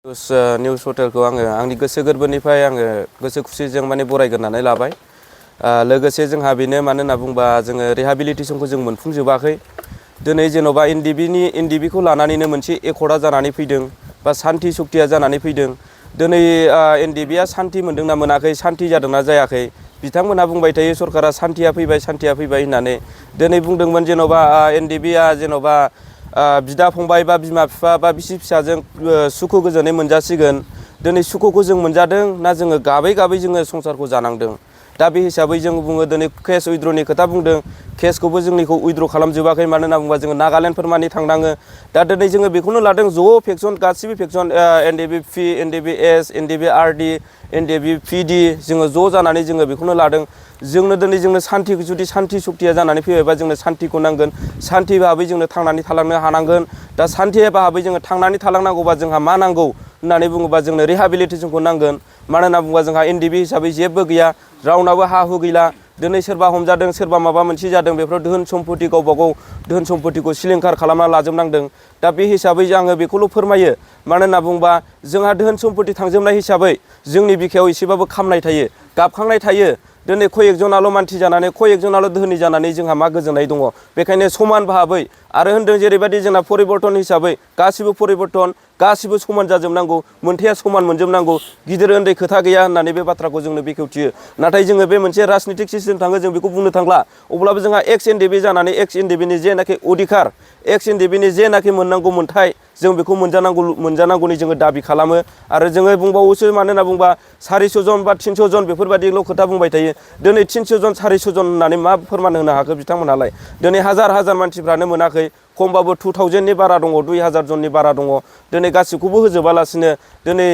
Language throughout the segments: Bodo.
निउस पर्टेलखौ आङो आंनि गोसो गोरबोनिफ्राय आङो गोसो खुसिजों माने बरायग्रोनानै लाबाय। लोगोसे जोंहा बेनो मानो होनना बुंबा जोङो रिहाबिलिटेसनखौ जों मोनफुंजोबाखै। दिनै जेन'बा एनडिबिखौ लानानैनो मोनसे एकर्डआ जानानै फैदों बा सान्ति सक्तिया जानानै फैदों। दिनै एनडिबिआ सान्ति मोनदोंना मोनाखै, सान्ति जादोंना जायाखै, बिथांमोनहा बुंबाय थायो सरकारा सान्तिया फैबाय होननानै। दिनै बुंदोंमोन जेन'बा एनडिबिआ जेन'बा बिदा फंबाय बा बिमा बिफा बा बिसि फिसाजों सुखु गोजोनै मोनजासिगोन। दिनै सुखुखौ जों मोनजादों ना जोङो गाबै गाबै जोङो संसारखौ जानांदों। दा बे हिसाबै जों बुङो दिनै केस उइद्र'नि खोथा बुंदों। केसखौबो जोंनिखौ उइद्र' खालामजोबाखै, मानो होनना बुङोबा जोङो नागालेण्डफोर मानि थांनाङो। दा दिनै जोङो बेखौनो लादों ज' फेक्सन गासिबो फेक्सन एनडिबि पि, एनडिबि एस, एनडिबि आरडि, एनडिबि पिडि जोङो ज' जानानै जोङो बेखौनो लादों। जोंनो सान्ति, जुदि सान्ति सक्तिया जानानै फैबायबा जोंनो सान्तिखौ नांगोन। सान्ति भाबै जोंनो थांनानै थालांनो हानांगोन। दा सान्ति भाबै जोङो थांनानै थालांनांगौबा जोंहा मा नांगौ होननानै बुङोबा जोंनो रिहाबिलिटेसनखौ नांगोन। मानो होनना बुङोबा जोंहा एनडिबि हिसाबै जेबो गैया, रावनाबो हा हु गैला। दिनै सोरबा हमजादों, सोरबा माबा मोनसे जादों, बेफोराव धोन सम्पति गावबा गाव धोन सम्पतिखौ सिलिंखार खालामना लाजोबनांदों। दा बे हिसाबै आङो बेखौल' फोरमायो, मानो होनना बुङोबा जोंहा धोन सम्पति थांजोबनाय हिसाबै जोंनि बिखायाव एसेबाबो खामनाय थायो, गाबखांनाय थायो। दिनै खय एकजनाल' मानसि जानानै, खय एकजनाल' धोनि जानानै जोंहा मा गोजोननाय दङ। बेखायनो समान भाबै आरो होन्दों जेरैबायदि जोंना परिबर्तन हिसाबै गासिबो परिबर्तन, गासिबो समान जाजोबनांगौ, मोनथाया समान मोनजोबनांगौ, गिदिर उन्दै खोथा गैया होननानै बे बाथ्राखौ जोंनो बेखेवथियो। नाथाय जोङो बे मोनसे राजनितिक सिस्टेम थाङो, जों बेखौ बुंनो थांला। अब्लाबो जोंहा एक्स एनडिबि जानानै एक्स एनडिबिनि जेनाखि अधिकार, एक्स एनडिबिनि जेनाखि मोननांगौ मोन्थाय, जों बेखौ मोनजानांगौनि जोङो दाबि खालामो। आरो जोङो बुंबावोसो, मानो होनना बुंबा 400 जन बा 300 जन बेफोरबायदिल' खोथा बुंबाय थायो। दिनै 300 जन 400 जन होननानै मा फोरमान होनो हाखो बिथांमोनहालाय? दिनै हाजार हाजार मानसिफ्रानो मोनाखै, खमबाबो 2000नि बारा दङ, 2000 जननि बारा दङ। दिनै गासिखौबो होजोबालासिनो दिनै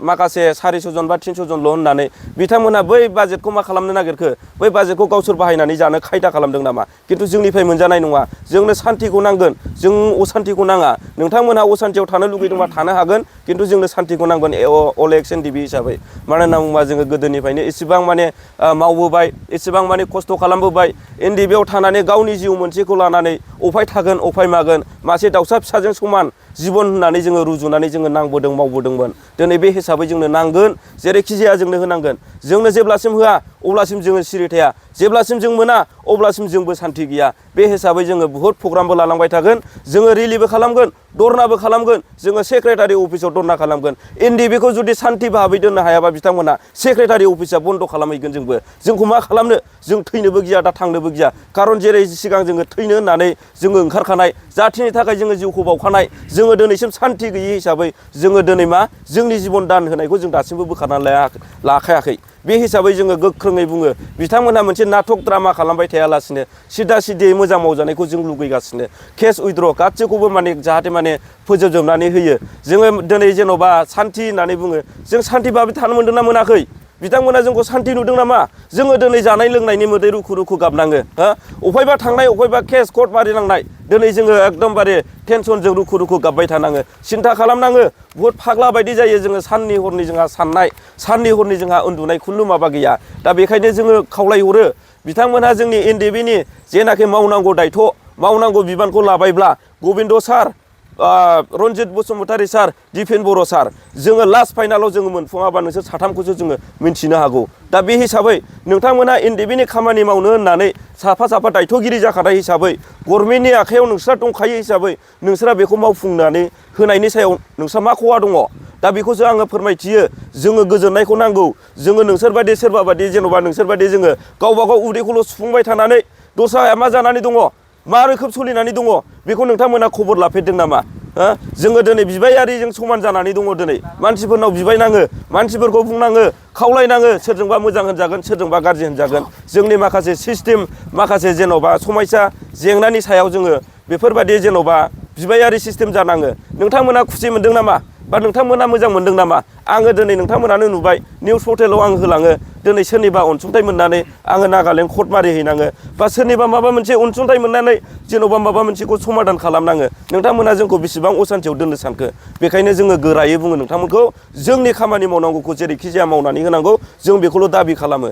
माखासे 400 जन बा 300 जनल' होननानै बिथांमोनहा बै बाजेटखौ मा खालामनो नागिरखो? बै बाजेटखौ गावसोर बाहायनानै जानो खायदा खालामदों नामा? खिन्थु जोंनिफ्राय मोनजानाय नङा। जोंनो सान्तिखौ नांगोन, जों असान्तिखौ नाङा। नोंथांमोनहा असान्तियाव थानो लुगैदोंबा थानो हागोन, खिन्थु जोंनो सान्तिखौ नांगोन अल एक्स एनडिबि हिसाबै। मानो होनना बुङोबा जोङो गोदोनिफ्रायनो इसेबां माने मावबोबाय, एसेबां माने खस्थ' खालामबोबाय। एनडिबिआव थानानै गावनि जिउ मोनसेखौ लानानै अफाय थागोन अफाय मागोन, मासे दाउसा फिसाजों समान जिबन होननानै जोङो रुजुनानै जोङो नांबोदों, मावबोदोंमोन। दिनै बे हिसाबै जोंनो नांगोन, जेरैखि जाया जोंनो होनांगोन। जोंनो जेब्लासिम होआ अब्लासिम जोङो सिरि थाया, जेब्लासिम जों मोना अब्लासिम जोंबो सान्ति गैया। बे हिसाबै जोङो बुहुत प्रग्रामबो लालांबाय थागोन, जोङो रेलिबो खालामगोन, धरनाबो खालामगोन, जोङो सेक्रेटारि अफिसाव धरना खालामगोन। एनडिबिखौ जुदि सान्ति भाबै दोननो हायाबा बिथांमोना सेक्रेटारि अफिसा बन्द' खालामहैगोन। जोंखौ मा खालामनो? जों थैनोबो गिया, दा थांनोबो गिया। खारन जेरै सिगां जोङो थैनो होननानै जोङो ओंखारखानाय, जाथिनि थाखाय जोङो जिउखौ बावखानाय, जोङो दिनैसिम सान्ति गैयि हिसाबै जोङो दिनै मा जोंनि जिबन दान होनायखौ जों दासिमबो बोखारनानै लाखायाखै। बे हिसाबै जोङो गोख्रोङै बुङो, बिथांमोनहा मोनसे नाटक ड्रामा खालामबाय थायालासिनो सिदा सिदियै मोजां मावजानायखौ जों लुगैगासिनो। केस उइद्र' गासैखौबो माने जाहाथे माने फोजोबजोबनानै होयो। जोङो दिनै जेन'बा सान्ति होननानै बुङो, जों सान्ति भाबै थानो मोनदोंना मोनाखै? बिथांमोना जोंखौ सान्ति नुदों नामा? जोङो दिनै जानाय लोंनायनि मोदै रुखु रुखु गाबनाङो। अफायबा थांनाय, अफायबा केस कर्ट मारिनांनाय, दिनै जोङो एकदमबारे टेनसनजों रुखु रुखु गाबबाय थानाङो। सिन्था खालामनाङो, बुहुत फाग्ला बायदि जायो जोङो। साननि हरनि जोंहा साननाय, साननि हरनि जोंहा उन्दुनाय खुनु माबा गैया। दा बेखायनो जोङो खावलायहरो, बिथांमोनहा जोंनि एनडिबिनि जेनाखि मावनांगौ दायथ', मावनांगौ बिबानखौ लाबायब्ला गबिन्द सार, रन्जित बसुमतारी सार, दिपेन बर' सार, जोङो लास्ट फाइनालाव जोङो मोनफुङाबा नोंसोर साथामखौसो जोङो मिन्थिनो हागौ। दा बे हिसाबै नोंथांमोना एनडिबिनि खामानि मावनो होननानै साफा साफा दायथ'गिरि जाखानाय हिसाबै, गभर्नमेन्टनि आखायाव नोंस्रा दंखायो हिसाबै नोंसोरा बेखौ मावफुंनानै होनायनि सायाव नोंस्रा मा खहा दङ? दा बेखौसो आङो फोरमायथियो। जोङो गोजोननायखौ नांगौ। जोङो नोंसोरबायदि सोरबा बायदि जेन'बा नोंसोरबायदि जोङो गावबा गाव उदैखौल' सुफुंबाय थानानै दस्राया मा जानानै दङ, मा रोखोम सोलिनानै दङ, बेखौ नोंथांमोना खबर लाफेरदों नामा? जोङो दिनै बिबायारिजों समान जानानै दङ। दिनै मानसिफोरनाव बिबायनाङो, मानसिफोरखौ बुंनाङो, खावलायनाङो, सोरजोंबा मोजां होनजागोन, सोरजोंबा गाज्रि होनजागोन। जोंनि माखासे सिस्टेम, माखासे जेन'बा समयसा जेंनानि सायाव जोङो बेफोरबायदि जेन'बा बिबायारि सिस्टेम जानाङो। नोंथांमोना खुसि मोनदों नामा? बा नोंथांमोना मोजां मोनदों नामा? आङो दिनै नोंथांमोनानो नुबाय, निउस पर्टेलाव आं होलाङो। दिनै सोरनिबा अनसुंथाइ मोननानै आङो नागालेण्ड कर्ट मारिहैनाङो, बा सोरनिबा माबा मोनसे अनसुंथाइ मोननानै जेन'बा माबा मोनसेखौ समाधान खालामनाङो। नोंथांमोना जोंखौ बेसेबां असान्थियाव दोननो सानखो? बेखायनो जोङो गोरायै बुङो नोंथांमोनखौ, जोंनि खामानि मावनांगौखौ जेरैखि जाया मावनानै होनांगौ, जों बेखौल' दाबि खालामो।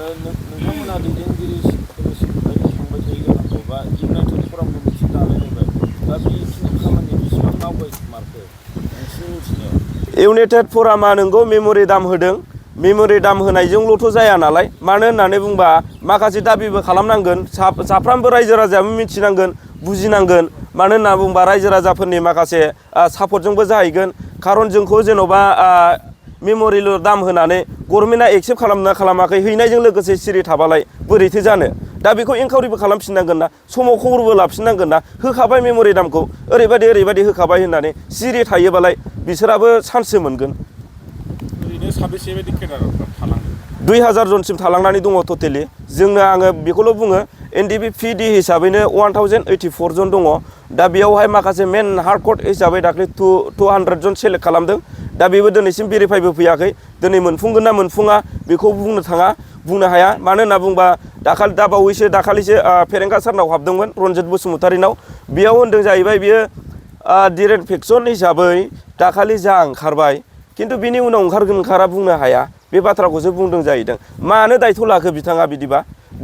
नोंथांमोना दैदेनगिरिफोरनिसिम थांबाय थायो जानांगौ, बा इउनाइटेड फरामनि मोनसे दालायलायबाय, दा इउनाइटेड फरामा नोंगौ मेम'रि दाम होदों मेम'रि दाम होनायजोंल'थ' जाया नालाय मानो होननानै बुंबा माखासे दाबिबो खालामनांगोन साफ्रोमबो रायजो राजायाबो मिथिनांगोन बुजिनांगोन मानो होनना बुंबा रायजो राजाफोरनि माखासे सापर्टजोंबो जाहैगोन खारन जोंखौ जेन'बा मेम'रिल' दाम होनानै गभर्नमेन्टआ एक्सेप्ट खालामना खालामाखै हैनायजों लोगोसे सिरि थाबालाय बोरैथो जानो दा बेखौ इनकुवारिबो खालामफिननांगोन ना समाव खबरबो लाफिननांगोन ना होखाबाय मेम'रि दामखौ ओरैबायदि होखाबाय होननानै सिरि थायोबालाय बिसोराबो चान्ससो मोनगोन 2000 जनसिम थालांनानै दङ टटेलि जोंनो आङो बेखौल' बुङो एनडिपि पिडि हिसाबैनो 1084 जन दङ दा बेयावहाय माखासे मेन हार्डक'र हिसाबै दाख्लै 200 जन सेलेक्ट खालामदों दा बेबो दिनैसिम भेरिफाइबो फैयाखै दिनै मोनफुंगोन ना मोनफुङा बेखौ बुंनो हाया मानो होनना बुंबा दाखालिसो फेरेंगा सारनाव हाबदोंमोन रन्जित बसुमतारीनाव बेयाव होनदों जाहैबाय बियो डिरेक्ट फेक्सन हिसाबै दाखालि जा ओंखारबाय खिन्थु बिनि उनाव ओंखारा बुंनो हाया बे बाथ्राखौसो बुंदों जाहैदों मानो दायथ' लाखो बिथाङा बिदिबा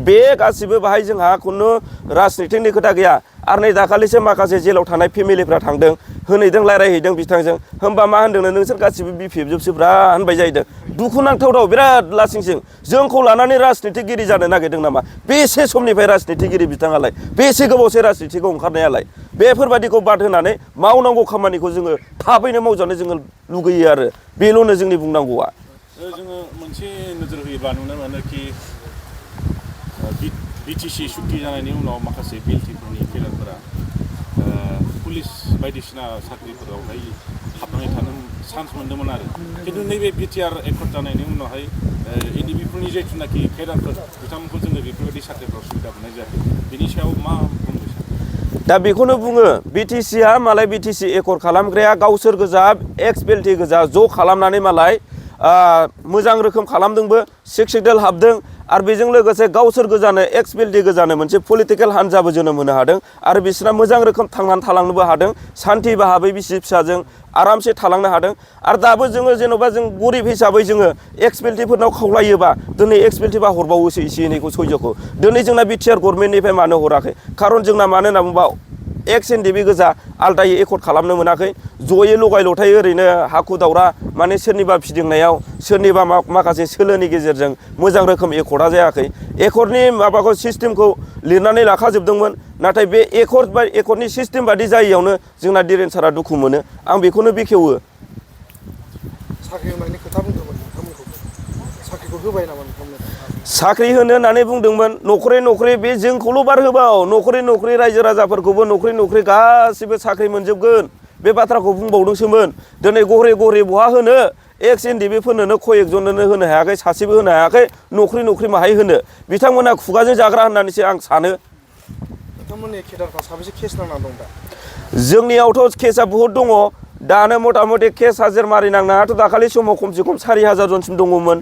बे गासिबो बाहाय जोंहा खुनु राजनितिकनि खोथा गैया आरो नै दाखालिसो माखासे जेलाव थानाय फेमिलिफ्रा थांदों होनहैदों रायज्लायहैदों बिथांजों होमबा मा होनदोंनो नोंसोर गासिबो बिपिएफजोबसोब्रा होनबाय जाहैदों दुखु नांथावथाव बिराद लासिंसिं जोंखौ लानानै राजनितिगिरि जानो नागिरदों नामा बेसे समनिफ्राय राजनितिगिरि बिथाङालाय बेसे गोबावसै राजनितिखौ ओंखारनायालाय बेफोरबादिखौ बाद होनानै मावनांगौ खामानिखौ जोङो थाबैनो मावजानो जोङो लुगैयो आरो बेल'नो जोंनि बुंनांगौआ जोङो मोनसे नोजोर होयोब्ला नुनो मोनो कि बिटिसि सुक्ति जानायनि उनाव माखासे बिएलटिफोरनि केडारफोरा पुलिस बायदिसिना साख्रिफोरावहाय हाबनानै थानो चान्स मोन्दोंमोन आरो खिन्थु नैबे बिटिआर एकर्ड जानायनि उनावहाय एनडिपिफोरनि जिथुनाखि केडारफोर बिथांमोनखौ जोङो बेफोरबायदि साख्रिफ्राव सुबिदा मोननाय जायाखै बिनि सायाव मा बुंनो सानो दा बेखौनो बुङो बिटिसिआ मालाय बिटिसि एकर्ड खालामग्राया गावसोर गोजा एक्स बेल्टि गोजा ज' खालामनानै मालाय मोजां रोखोम खालामदोंबो सिक्स सिडुल हाबदों आरो बेजों लोगोसे गावसोर गोजानो एक्स बेल्टि गोजानो मोनसे पलिटिकेल हान्जाबो जोनोम होनो हादों आरो बिसोरना मोजां रोखोम थांनानै थालांनोबो हादों सान्थि भाबै बिसि फिसाजों आरामसे थालांनो हादों आरो दाबो जोङो जेन'बा जों गरिब हिसाबै जोङो एक्स बेल्टिफोरनाव खावलायोबा दिनै एक्स बेल्टिबा हरबावोसो एसे एनैखौ सयज'खौ दिनै जोंना बिटिआर गभर्नमेन्टनिफ्राय मानो हराखै खारन जोंना मानो होनना बुंबा एक्स एनडिपि गोजा आलदायै एकर्ड खालामनो मोनाखै जयै लगाय लथाय ओरैनो हाखु दावरा माने सोरनिबा फिदिंनायाव सोरनिबा माखासे सोलोनि गेजेरजों मोजां रोखोम एकर्डा जायाखै एकर्डनि माबाखौ सिस्टेमखौ लिरनानै लाखाजोबदोंमोन नाथाय बे एकर्डनि सिस्टेम बादि जायैयावनो जोंना दिरेन सारा दुखु मोनो आं बेखौनो बेखेवो साख्रि होनायनि खोथा बुंदोंमोन नोंथांमोनखौ साख्रिखौ होबाय नामा नोंथांमोन साख्रि होनो होननानै बुंदोंमन न'खरै बे जोंखौल' बार होबाव न'खरै रायजो राजाफोरखौबो न'खरै गासिबो साख्रि मोनजोबगोन बे बाथ्राखौ बुंबावदोंसोमोन दिनै गहरे बहा होनो एक्स एनडिपिफोरनोनो कयेकजननो होनो हायाखै सासेबो होनो हायाखै न'खरै माहाय होनो बिथांमोना खुगाजों जाग्रा होननानैसो आं सानो नोंथांमोननि केडारफ्रा साबेसे केस नांना दं दा जोंनियावथ' केसा बहुद दङ दानो मथा मथि केस हाजिर मारिनांनायाथ' दाखालि समाव खमसे खम 4000 जनसिम दङमोन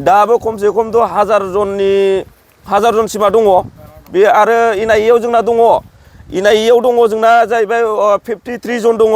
दाबो खमसे खम 1000 जनसिमा दङ बे आरो एनआइएआव जोंना दङ एनआइएआव दङ जोंना जाहैबाय 53 जन दङ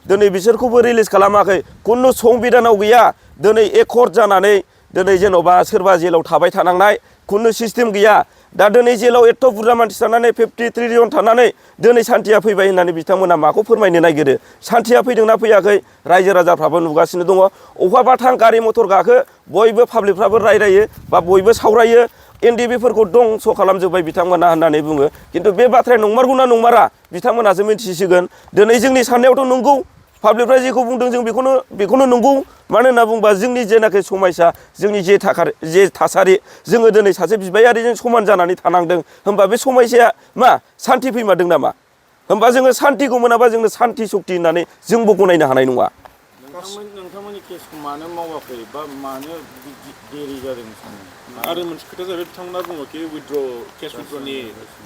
दिनै बिसोरखौबो रिलिज खालामाखै खुनु संबिधानाव गैया दिनै एकर्ड जानानै दिनै जेन'बा सोरबा जेलाव थाबाय थानांनाय खुनु सिस्टेम गैया दा दिनै जेलाव एथ' बुरजा मानसि थानानै 53 जन थानानै दिनै सान्थिया फैबाय होननानै बिथांमोना माखौ फोरमायनो नागिरो सान्थिया फैदोंना फैयाखै रायजो राजाफ्राबो नुगासिनो दङ अबहाबा थां गारि मथर गाखो बयबो पाब्लिकफ्राबो रायलायो बा बयबो सावरायो एनडिपिफोरखौ दंस' खालामजोब्बाय बिथांमोना होननानै बुङो खिन्थु बे बाथ्राया नंमारगौना नंमारा बिथांमोनासो मिन्थिसिगोन दिनै जोंनि साननायावथ' नंगौ पाब्लिकफ्रा जेखौ बुंदों जों बेखौनो नंगौ मानो होनना बुंबा जोंनि जेनाखि समयसा जोंनि जे थासारि जोङो दिनै सासे बिबायारिजों समान जानानै थानांदों होमबा बे समयसाया मा सान्थि फैमारदों नामा होमबा जोङो सान्थिखौ मोनाबा जोंनो सान्थि सक्ति होननानै जोंबो गनायनो हानाय नङा नोंथांमोननि केसखौ मानो मावाखै बा मानो देरि जादों सानो आरो मोनसे खोथा जाहैबाय बिथांमोना बुङो कि केस उइथड्रनि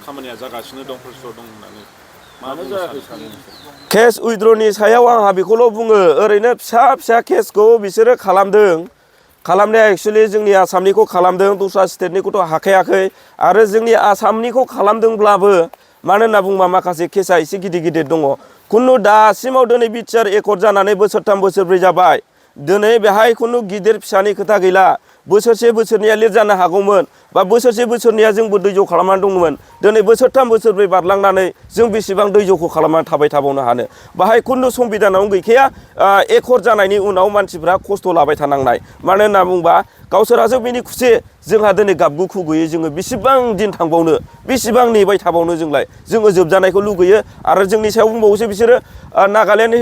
खामानिया जागासिनो दं प्रसेसआव दं होननानै मानो जायाखै सानो केस उइथड्रनि सायाव आंहा बेखौल' बुङो ओरैनो फिसा केसखौ बिसोरो खालामनाया एक्सुवेलि जोंनि आसामनिखौ खालामदों दस्रा स्टेटनिखौथ' हाखायाखै आरो जोंनि आसामनिखौ खालामदोंब्लाबो मानो होनना बुंबा माखासे केसा एसे गिदिर दङ खुनु दासिमाव दिनै बिटिआर एकर्ड जानानै बोसोरथाम बोसोरब्रै जाबाय दिनै बेहाय खुनु गिदिर फिसानि खोथा गैला बोसोरसे बोसोरनैया लिर जानो हागौमोन बा बोसोरसे बोसोरनैया जोंबो दैज' खालामनानै दंमोन दिनै बोसोरथाम बोसोरब्रै बारलांनानै जों बेसेबां दैज'खौ खालामनानै थाबाय थाबावनो हानो बाहाय खुनु संबिधानावनो गैखाया एकर्ड जानायनि उनाव मानसिफ्रा खस्थ' लाबाय थानांनाय मानो होनना बुंबा गावसोरासो बिनि खुसि जोंहा दिनै गाबगु खुगैयो जोङो बेसेबां दिन थांबावनो बेसेबां नेबाय थाबावनो जोङो जोबजानायखौ लुगैयो आरो जोंनि सायाव बुंबावोसो बिसोरो नागालेण्ड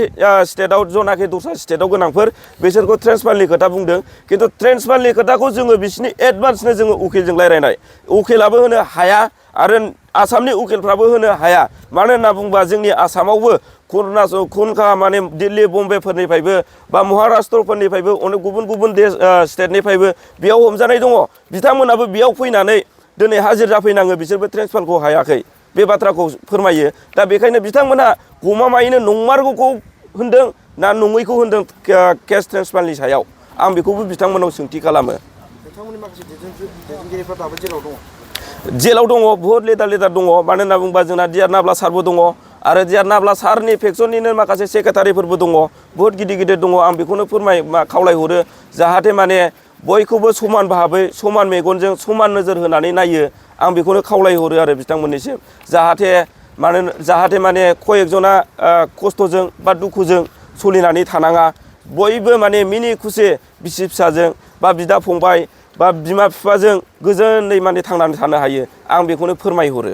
स्टेटआव जनाखि दस्रा स्टेटआव गोनांफोर बिसोरखौ ट्रेन्सफारनि खोथा बुंदों खिन्थु ट्रेन्सफारनि खोथाखौ जोङो बिसिनि एडभान्सनो जोङो उकिलजों रायज्लायनाय उकिलाबो होनो हाया आरो आसामनि उकिलफ्राबो होनो हाया मानो होनना बुंबा जोंनि आसामावबो खुनखा माने दिल्ली बम्बेफोरनिफ्रायबो बा महाराष्ट्रफोरनिफ्रायबो अनेक गुबुन गुबुन स्टेटनिफ्रायबो बेयाव हमजानाय दङ बिथांमोनाबो बेयाव फैनानै दिनै हाजिर जाफैनाङो बिसोरबो ट्रेन्सफारखौ हायाखै बे बाथ्राखौ फोरमायो दा बेखायनो बिथांमोनहा गमामायैनो नंमारगौखौ होनदों ना नङैखौ होनदों केस ट्रेन्सफारनि सायाव आं बेखौबो बिथांमोनाव सोंथि खालामो नोंथांमोननि माखासे दैदेनगिरिफ्रा दाबो जेलाव दङ जेलाव दङ बुहुत लेदार दङ मानो होनना बुंबा जोंना डिआर नाब्ला सारबो दङ आरो डिआर नाब्ला सारनि फेक्सननिनो माखासे सेक्रेटारिफोरबो दङ बुहुत गिदिर दङ आं बेखौनो खावलायहरो जाहाथे माने बयखौबो समान भाबै समान मेगनजों समान नोजोर होनानै नायो आं बेखौनो खावलायहरो आरो बिथांमोननिसिम जाहाथे माने कयेकजना खस्थ'जों बा दुखुजों सोलिनानै थानाङा बयबो माने मिनि खुसि बिसि फिसाजों बा बिदा फंबाय बा बिमा बिफाजों गोजोनै माने थांनानै थानो हायो आं बेखौनो फोरमायहरो